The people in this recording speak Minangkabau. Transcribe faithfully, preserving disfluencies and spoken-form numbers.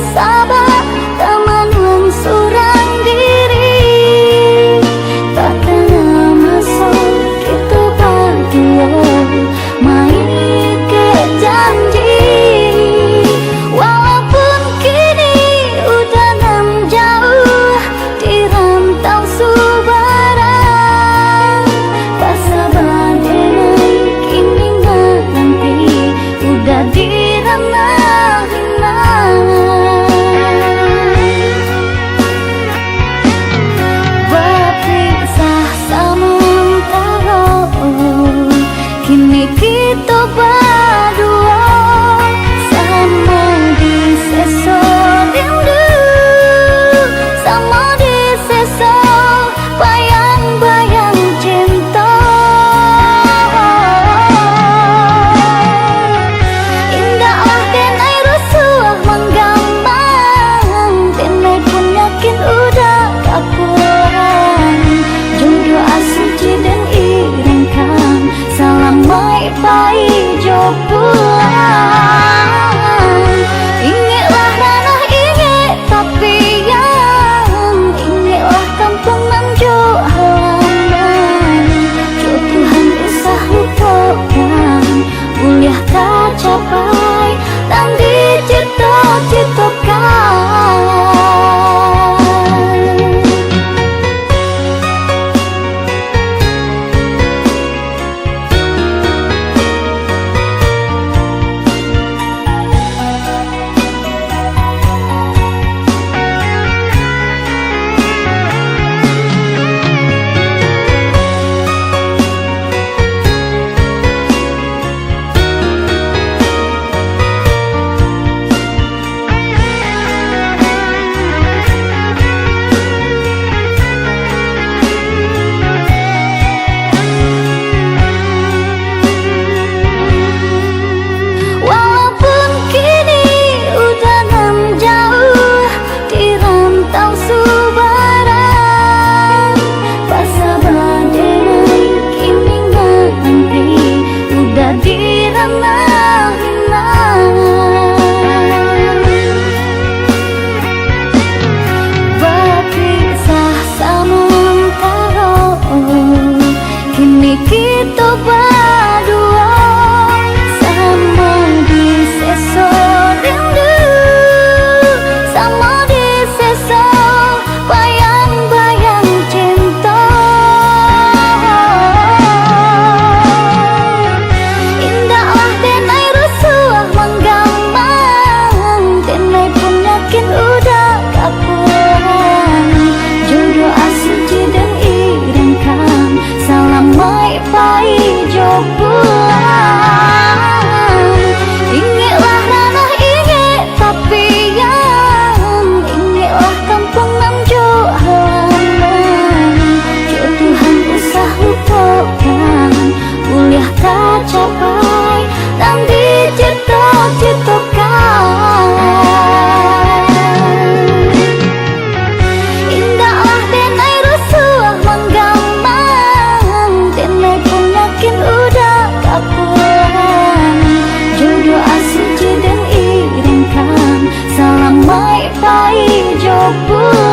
Sabab tamanuang surang diri, takana maso kito baduo maikek janji. Walaupun kini udah nan jauah di rantau subara, basaba denai kini mananti udah di ranah. Bapisah samantaro, kini kito baduo, samo diseso rindu, samo diseso bayang-bayang cinto. Indaklah denai rusuah manggamang, denai pun yakin udah kapuran. Jodoh asuci den iringkan, salamaik pai jo pulang. Ingeklah ranah ingek tapian, ingeklah kampuang nan jo halaman. Jo Tuhan usah lupokan, buliah tacapai nan dicito-citokan. Walaupun kini udah nan jauah di rantau subara, basaba denai kini mananti udah di ranah. Bapisah samantaro, kini kito baduo, samo diseso rindu, samo diseso bayang-bayang cinto. Indaklah denai rusuah manggamang, denai pun yakin udah kapuran. Jodoh asuci den iringkan, salamaik pai jo pulang. Ingeklah ranah ingek tapian, ingeklah kampuang nan jo halaman. Jo Tuhan usah lupokan, buliah tacapai nan dicito-citokan. Indaklah denai rusuah manggamang, denai pun yakin udah kapuran. Jodoh asuci den iringkan, salamaik pai jo pulang.